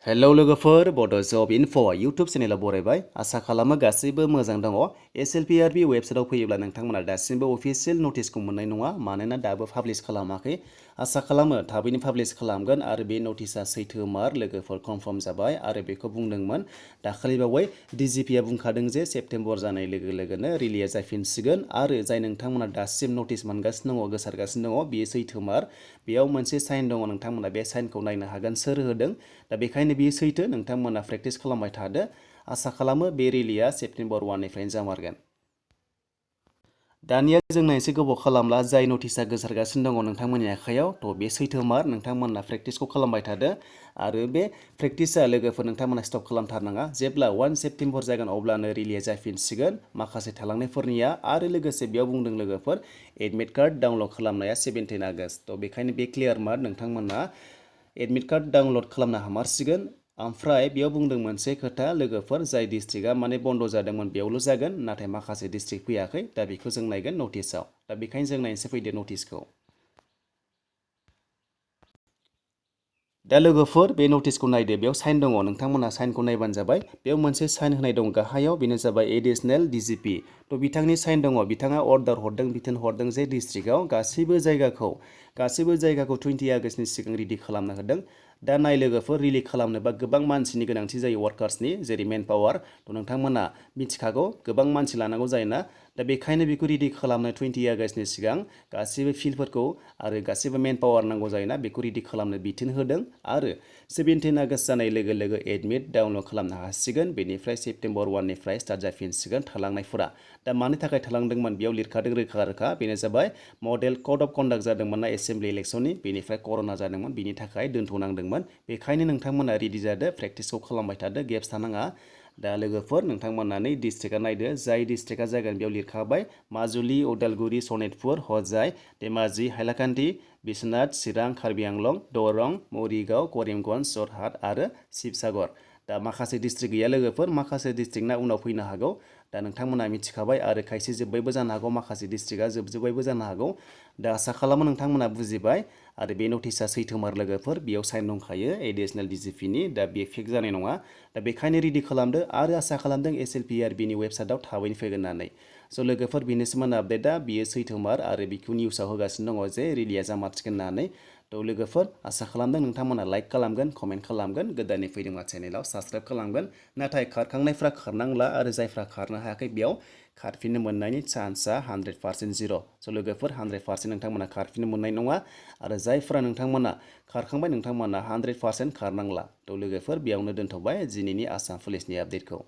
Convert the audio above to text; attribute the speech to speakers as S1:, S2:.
S1: hello लोगोफोर बड' जब info YouTube चेनेलाव बरायबाय आसा खालामो गासैबो मोजां दङ एसएलपिआरबि वेबसाइटआव फैयोब्ला नोंथांमोना दासिमबो अफिशियेल नटिसखौ मोननाय नङा मानोना दाबो पाब्लिश खालामाखै आसा खालामो थाबैनो पाब्लिश खालामगोन आरो बे नटिसआ सैथोमार लोगोफोर कनफार्म जाबाय आरो बेखौ बुंदोंमोन दाखालिबावै डिजिपिआ बुंखादों जे सेप्तेम्बर जानाय लोगो लोगोनो रिलिज जाफिनसिगोन आरो जाय नोंथांमोना दासिम नटिस मोनगासिनो दङ गोसारगासिनो दङ बेयो सैथोमार बेयाव मोनसे साइन दङ नोंथांमोना बे साइनखौ नायनो हागोन सोर होदों दा बेखायनो बेयो सैथो नोंथांमोना प्रेक्टिस खालामबाय थादो आसा खालामो बे रिलिया सेप्तेम्बर 1निफ्रायनो जामारगोन दानिया जोंना एसे गोबाव खालामला जाय नटिसआ गोसारगासिनो दङ नोंथांमोननि आखायाव थ' बे सैथोमार नोंथांमोना प्रेक्टिसखौ खालामबाय थादो आरो बे प्रेक्टिसआ लोगोफोर नोंथांमोना स्टप खालामथारनाङा जेब्ला 1 सेप्तेम्बर जागोन अब्लानो रिलिया जाफिनसिगोन माखासे थालांनायफोरनिया आरो लोगोसे बेयाव बुंदों लोगोफोर एडमिट कार्ड डाउनलड खालामनाया 17 आगस्ट थ' बेखायनो बे क्लियार मार नोंथांमोना एडमिट कार्ड डाउनलड खालामनो हामारसिगोन ओमफ्राय बेयाव बुंदों मोनसे खोथा लोगोफोर जाय डिस्ट्रिक्टआ माने बन्द जादोंमोन बेयावल' जागोन नाथाय माखासे डिस्ट्रिक्ट फैयाखै दा बेखौ जों नायगोन नटिसआव दा बेखायनो जों नायनोसै फैदो नटिसखौ दा लोगोफोर बे नटिसखौ नायदो बेयाव साइन दङ नोंथांमोना साइनखौ नायबानो जाबाय बेयाव मोनसे साइन होनाय दं गाहायाव बेनो जाबाय एडिशनेल डिजिपि थ' बिथांनि साइन दङ बिथाङा अर्डार हरदों बिथोन हरदों जे डिस्ट्रिक्टआव गासैबो जायगाखौ 20 आगस्टनि सिगां रेडि खालामनो होदों दा नाय लोगोफोर रिलिज खालामनोबा गोबां मानसिनि गोनांथि जायो वार्कार्सनि जेरै मेन पावार थ' नोंथांमोना मिथिखागौ गोबां मानसि लानांगौ जायोना दा बेखायनो बेखौ रेडि खालामनो 20 आगस्टनि सिगां गासैबो फिल्डफोरखौ आरो गासैबो मेन पावार नांगौ जायोना बेखौ रेडि खालामनो बिथोन होदों आरो 17 आगस्ट जानाय लोगो लोगो एडमिट डाउनलड खालामनो हासिगोन बेनिफ्राय सेप्तेम्बर 1निफ्राय स्टार्ट जाफिनसिगोन थालांनायफोरा दा मानि थाखाय थालांदोंमोन बेयाव लिरखादों रोखा रोखा बेनो जाबाय मडेल कड अफ कन्डाक्ट जादोंमोन ना एसेम्बलि इलेक्सननि बेनिफ्राय कर'ना जादोंमोन बेनि थाखाय दोनथ'नांदोंमोन बेखायनो नोंथांमोना रेडि जादो प्रेक्टिसखौ खालामबाय थादो गेप्स थानाङा दा लोगोफोर नोंथांमोना नै डिस्ट्रिक्टआ नायदो जाय डिस्ट्रिक्टआ जागोन बेयाव लिरखाबाय माजुलि उदालगुरि सनितपुर हजाय धेमाजि हाइलाकान्दि बिश्वनाथ चिरां कार्बि आंलं दरं मरिगाव करिमगन्ज जरहाट आरो शिबसागर दा माखासे डिस्ट्रिक्ट गैया लोगोफोर माखासे डिस्ट्रिक्टना उनाव फैनो हागौ दा नोंथांमोना मिथिखाबाय आरो खायसे जोब्बायबो जानो हागौ माखासे डिस्ट्रिक्टआ जोबजोब्बायबो जानो हागौ दा आसा खालामो नोंथांमोना बुजिबाय आरो बे नटिसआ सैथोमार लोगोफोर बेयाव साइन दंखायो एडिशनेल डिजिपिनि दा बे फेक जानाय नङा दा बेखायनो रेडि खालामदो आरो आसा खालामदों एसएलपिआरबिनि वेबसाइटआव थाबैनो फैगोन होननानै स' लोगोफोर बेनोसोमोन आपडेटआ बियो सैथोमार आरो बेखौ निउसाव होगासिनो दङ जे रिलिया जामारसिगोन होननानै थ' लोगोफोर आसा खालामदों नोंथांमोना लाइक खालामगोन कमेन्ट खालामगोन गोदानै फैदोंबा चेनेलाव साबस्क्राइब खालामगोन नाथाय खारखांनायफ्रा खारनांला आरो जायफ्रा खारनो हायाखै बेयाव खारफिननो मोननायनि चान्सआ 100% जिर' स' लोगोफोर 100% नोंथांमोना खारफिननो मोननाय नङा आरो जायफ्रा नोंथांमोना खारखांबाय नोंथांमोना 100% खारनांला थ' लोगोफोर बेयावनो दोनथ'बाय दिनैनि आसाम पुलिसनि आपडेटखौ